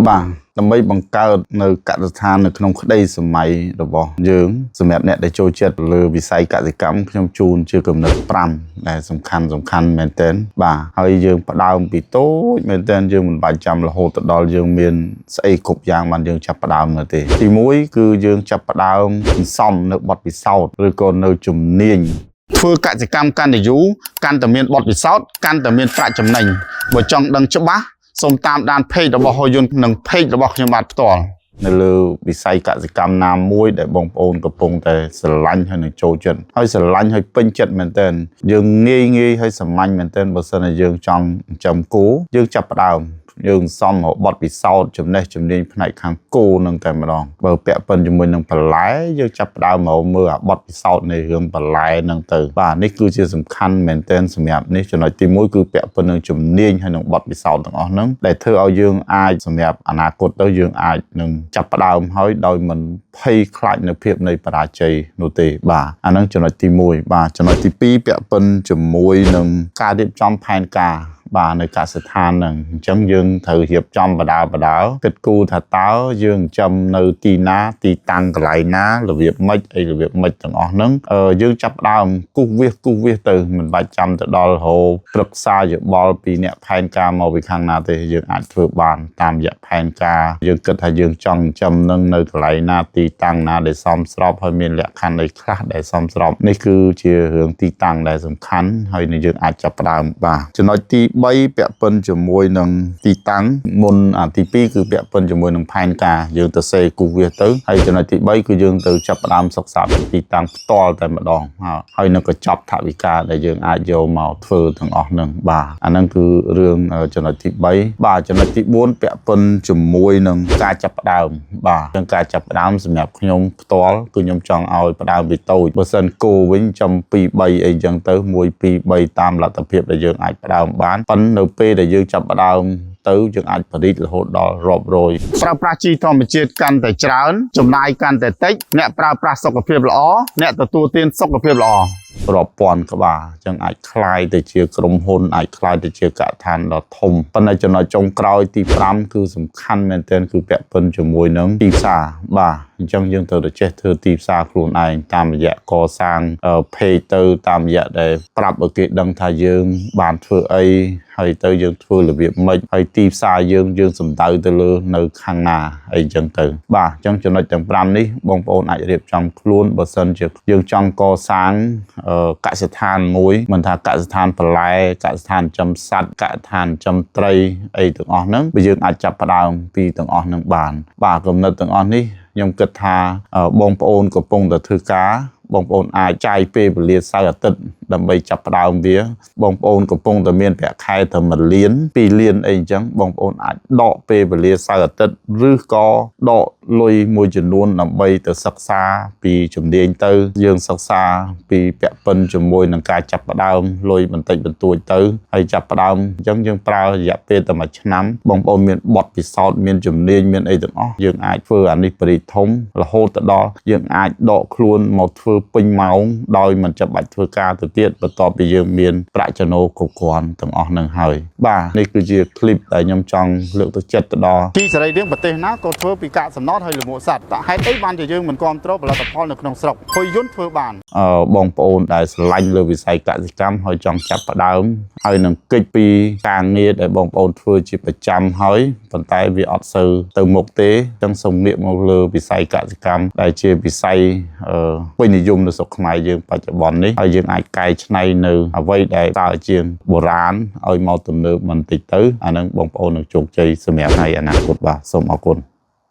បាទដើម្បីបង្កើតនៅកសិដ្ឋាននៅក្នុងក្តីសម័យរបស់យើងសម្រាប់អ្នកដែលចូលចិត្តលើវិស័យកសិកម្មខ្ញុំជូនជាគំនិត5ដែលសំខាន់សំខាន់មែនទែនបាទហើយយើងផ្ដើមពីតូចមែនទែនយើងមិនបាច់ចាំរហូតទៅដល់យើងមានស្អីគ្រប់យ៉ាងបានយើងចាប់ផ្ដើមនោះទេទី1គឺយើងចាប់ផ្ដើមសន្សំនៅបទពិសោធន៍ឬក៏នៅជំនាញធ្វើកសិកម្មកាន់តែយូរកាន់តែមានបទពិសោធន៍កាន់តែមានប្រាក់ចំណេញបើចង់ដឹងច្បាស់សូមតាមដាន page របស់ហូយុននិង page របស់ខ្ញុំបាទផ្ទាល់នៅលើវិស័យកសិកម្មណាមួយដែលបងប្អូនកំពុងតែស្រឡាញ់ហើយនឹងចូលចិត្តហើយស្រឡាញ់ហើយពេញចិត្តមែនទែនយើងងាយងាយហើយសាមញ្ញមែនទែនបើសិនជាយើងចង់ចិញ្ចឹមគោយើងចាប់ផ្ដើមយើងសំរកបទពិសោធន៍ចំណេះជំនាញផ្នែកខាងគោនឹងតែម្ដងបើពាក់ព័ន្ធជាមួយនឹងបន្លែយើងចាប់ផ្ដើមមកមើលអាបទពិសោធន៍នៃរឿងបន្លែនឹងទៅបាទនេះគឺជាសំខាន់មែនទែនសម្រាប់នេះចំណុចទី1គឺពាក់ព័ន្ធនឹងជំនាញហើយនឹងបទពិសោធន៍ទាំងអស់ហ្នឹងដែលធ្វើឲ្យយើងអាចសម្រាប់អនាគតទៅយើងអាចនឹងចាប់ផ្ដើមហើយដោយមិនភ័យខ្លាចនៅភាពនៃបរាជ័យនោះទេបាទអាហ្នឹងចំណុចទី1បាទចំណុចទី2ពាក់ព័ន្ធជាមួយនឹងការរៀបចំផែនការបាទនៅកសិដ្ឋានហ្នឹងអញ្ចឹងយើងត្រូវរៀបចំបដាបដាគិតគូរថាតើយើងចំនៅទីណាទីតាំងកន្លែងណារបៀបម៉េចអីរបៀបម៉េចទាំងអស់ហ្នឹងយើងចាប់ផ្ដើមគូសវាសគូសវាសទៅមិនបាច់ចាំទៅដល់រហូប្រឹក្សាយោបល់ពីអ្នកផែនការមកពីខាងណាទេយើងអាចធ្វើបានតាមរយៈផែនការយើងគិតថាយើងចង់ចំនឹងនៅកន្លែងណាទីតាំងណាដែលសមស្របហើយមានលក្ខខណ្ឌអីខ្លះដែលសមស្របនេះគឺជារឿងទីតាំងដែលសំខាន់ហើយនឹងយើងអាចចាប់ផ្ដើមបាទចំណុចទី3ពាក់ព័ន្ធជាមួយនឹងទីតាំងមុនអាទី2គឺពាក់ព័ន្ធជាមួយនឹងផែនការយើងទៅសេគូសវាសទៅហើយចំណុចទី3គឺយើងទៅចាប់ផ្ដើមសិក្សាពីទីតាំងផ្ទាល់តែម្ដងហើយនឹងកញ្ចប់ថវិកាដែលយើងអាចយកមកធ្វើទាំងអស់នឹងបាទអាហ្នឹងគឺរឿងចំណុចទី3បាទចំណុចទី4ពាក់ព័ន្ធជាមួយនឹងការចាប់ផ្ដើមបាទនឹងការចាប់ផ្ដើមសម្រាប់ខ្ញុំផ្ទាល់គឺខ្ញុំចង់ឲ្យផ្ដើមពីតូចបើសិនគោវិញចំ2 3អីចឹងទៅ1 2 3តាមលទ្ធភាពដែលយើងអាចផ្ដើមបានប៉ុន្តែនៅពេលដែលយើងចាប់ផ្ដើមទៅយើងអាចผลิតរហូតដល់រាប់រយប្រើប្រាស់ជីធម្មជាតិកាន់តែច្រើនចំណាយកាន់តែតិចអ្នកប្រើប្រាស់សុខភាពល្អអ្នកទទួលទានសុខភាពល្អរាប់ពាន់ក្បាលអញ្ចឹងអាចคล้ายទៅជាក្រុមហ៊ុនអាចคล้ายទៅជាកដ្ឋានដ៏ធំប៉ុន្តែចំណុចចុងក្រោយទី5គឺសំខាន់មែនទែនគឺពាក់ព័ន្ធជាមួយនឹងទីផ្សារបាទអញ្ចឹងយើងត្រូវតែចេះធ្វើទីផ្សារខ្លួនឯងតាមរយៈកសាង page ទៅតាមរយៈដែលប្រាប់ឲ្យគេដឹងថាយើងបានធ្វើអីហើយទៅយើងធ្វើរបៀបម៉េចហើយទីផ្សារយើងយើងសំដៅទៅលើនៅខាងណាអីចឹងទៅបាទអញ្ចឹងចំណុចទាំង5នេះបងប្អូនអាចរៀបចំខ្លួនបើសិនជាយើងចង់កសាងកសិដ្ឋានមួយមិនថាកសិដ្ឋានបន្លែកសិដ្ឋានចិញ្ចឹមសត្វកសិដ្ឋានចិញ្ចឹមត្រីអីទាំងអស់ហ្នឹងបើយើងអាចចាប់ផ្ដើមពីទាំងអស់ហ្នឹងបានបាទគំនិតទាំងអស់នេះខ្ញុំគិតថាបងប្អូនកំពុងតែធ្វើការបងប្អូនអាចចាយពេលវេលាសៅរ៍អាទិត្យដើម្បីចាប់ផ្ដើមវាបងប្អូនកំពុងតែមានប្រាក់ខែត្រឹម1លាន2លានអីអញ្ចឹងបងប្អូនអាចដកពេលវេលាសៅរ៍អាទិត្យឬក៏ដកលុយមួយចំនួនដើម្បីទៅសិក្សាពីជំនាញទៅយើងសិក្សាពីពាក់ព័ន្ធជាមួយនឹងការចាប់ផ្ដើមលុយបន្តិចបន្តួចទៅហើយចាប់ផ្ដើមអញ្ចឹងយើងប្រើរយៈពេលតែមួយឆ្នាំបងប្អូនមានបទពិសោធន៍មានជំនាញមានអីទាំងអស់យើងអាចធ្វើអានេះបរិធំរហូតទៅដល់យើងអាចដកខ្លួនមកធ្វើពេញម៉ោងដោយមិនចាំបាច់ធ្វើការទៅទៀតបន្ទាប់ពីយើងមានប្រាក់ចំណូលគ្រប់គ្រាន់ទាំងអស់នឹងហើយបាទនេះគឺជាคลิปដែលខ្ញុំចង់លើកទឹកចិត្តទៅដល់ ជីសរីរាង្គប្រទេសណាក៏ធ្វើពីកាកសំណល់ហើយលមួកសត្វតើហេតុអីបានជាយើងមិនគ្រប់គ្រងផលិតផលនៅក្នុងស្រុកហ៊ុយយុនធ្វើបាន បងប្អូនដែលស្រឡាញ់លើវិស័យកសិកម្មហើយចង់ចាប់ផ្ដើមហើយនឹងកិច្ចពីការងារដែលបងប្អូនធ្វើជាប្រចាំហើយប៉ុន្តែវាអត់សូវទៅមុខទេអញ្ចឹងសូមងាកមកលើវិស័យកសិកម្មដែលជាវិស័យពេញនិយមនៅស្រុកខ្មែរយើងបច្ចុប្បន្ននេះហើយយើងអាចកែច្នៃនៅអ្វីដែលតើជាងបុរាណឲ្យមកទំនើបបន្តិចទៅអានឹងបងប្អូននឹងជោគជ័យសម្រាប់ថ្ងៃអនាគតបាទសូមអរគុណ។